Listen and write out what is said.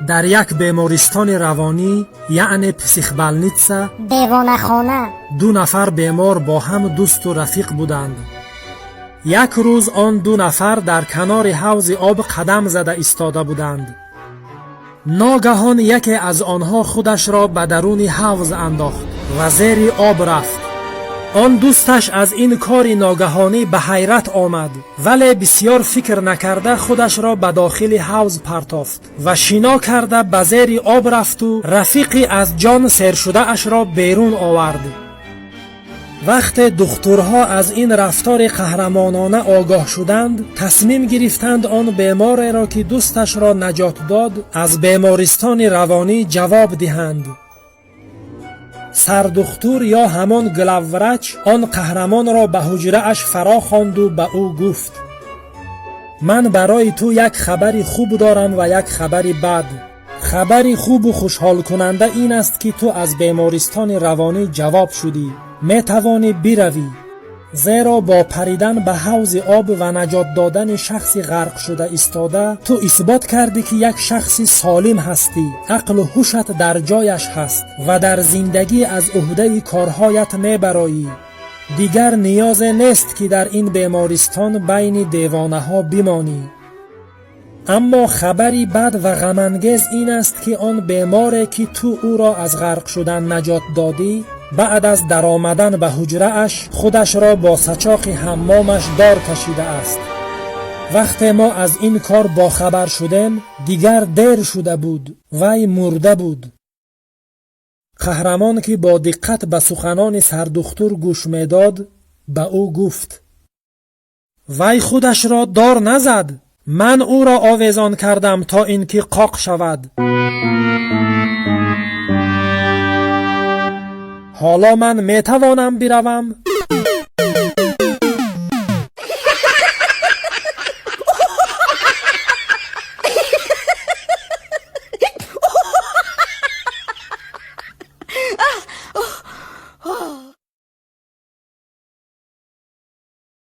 Дар як бемористони равонӣ, яъне психбольница, девонахона, ду нафар бемор бо ҳам дӯсту рафиқ буданд. Як рӯз он ду нафар дар канори ҳавзи об қадам зада истода буданд. Ногаҳон яке аз онҳо худашро ба даруни ҳавз андохт ва зери об рафт. Он дӯсташ аз ин кори ногаҳонӣ ба ҳайрат омад, вале бисьёр фикр накарда худашро ба дохили ҳавз партофт ва шино карда ба зери об рафту рафиқи аз ҷон сершудаашро берун овард. Вақте духтурҳо аз ин рафтори қаҳрамонона огоҳ шуданд, тасмим гирифтанд он бемореро, ки дӯсташро наҷот дод, аз бемористони равонӣ ҷавоб диҳанд. Сардухтур ё ҳамон главврач он қаҳрамонро ба ҳуҷрааш фаро хонду ба ӯ гуфт: «Ман барои ту як хабари хуб дорам ва як хабари бад. Хабари хубу хушҳолкунанда ин аст, ки ту аз бемористони равонӣ ҷавоб шудӣ, метавонӣ биравӣ, зеро бо паридан ба ҳавзи об ва наҷот додани шахси ғарқшуда истода ту исбот кардӣ, ки як шахси солим ҳастӣ, ақлу ҳушат дар ҷояш ҳаст ва дар зиндагӣ аз уҳдаи корҳоят мебароӣ. Дигар ниёзе нест, ки дар ин бемористон байни девонаҳо бимонӣ. Аммо хабари бад ва ғамангез ин аст, ки он беморе, ки ту ӯро аз ғарқ шудан наҷот додӣ, баъд аз даромадан ба ҳуҷрааш худашро бо сачоқи ҳаммомаш дор кашидааст. Вақте мо аз ин кор бохабар шудем, дигар дер шуда буд, вай мурда буд». Қаҳрамон, ки бо диққат ба суханони сардухтур гӯш медод, ба ӯ гуфт: «Вай худашро дор назад, ман ӯро овезон кардам, то ин ки қоқ шавад. Ҳоло ман метавонам биравам?»